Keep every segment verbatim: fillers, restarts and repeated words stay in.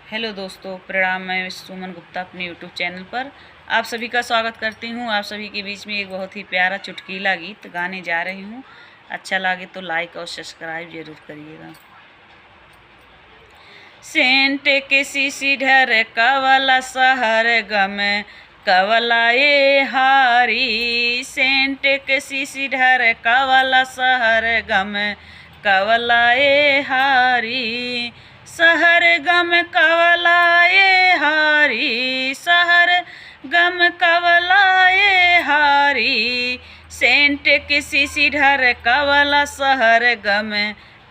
हेलो दोस्तों, प्रणाम। मैं सुमन गुप्ता अपने YouTube चैनल पर आप सभी का स्वागत करती हूँ। आप सभी के बीच में एक बहुत ही प्यारा चुटकीला गीत गाने जा रही हूँ। अच्छा लगे तो लाइक और सब्सक्राइब जरूर करिएगा। सेंट के सीसी ढर कवला सहर गम कवला ए हारी, सेंट के सीसी ढर कवला सहर गम कवला ए हारी, सहर गम कवला ए हारी, सहर गम कवला ए हारी, सेंट के सीसी ढर कवला सहर गम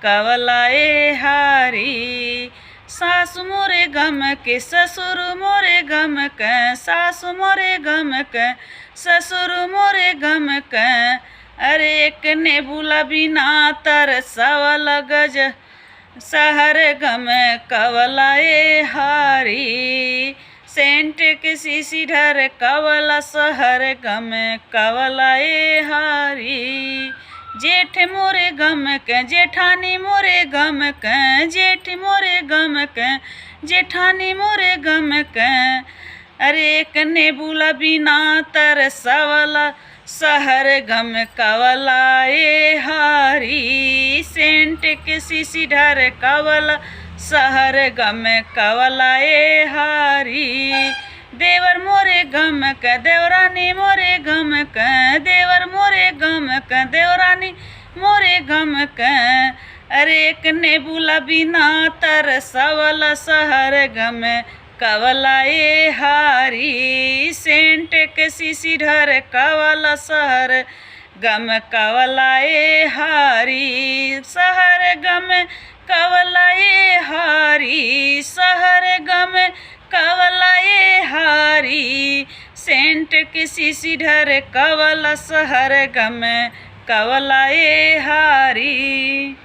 कवला ए हारी। सास मोरे गम के, ससुर मोरे गम के, सास मोरे गम के, ससुर मोरे गम के, अरे एक नेबुला बिना तरसवला गज सहर गम कवला ए हारी, सेंट के सीसी ढर कवला सहर गम कवला ए हारी। जेठ मोरे गम के, जेठानी मोरे गम के, जेठ मोरे गम के, जेठानी मोरे गम के, अरे एक नेबुला बिना तरसवला सहर गम कवला ए हारी, सेंट के सीसी ढर कवला सहर गम कवला ए हारी। देवर मोरे गम के, देवरानी मोरे गम के, देवर मोरे गम के, देवरानी मोरे गम के, अरे एक नेबुला बिना तरसवला सहर गम कवला ए हारी, सेंट के सीसी ढर कवला सहर गम कवला ए हारी, सहर गम कवला ए हारी, सहर गम कवला ए हारी, सेंट के सीसी ढर कवला सहर गम कवला ए हारी।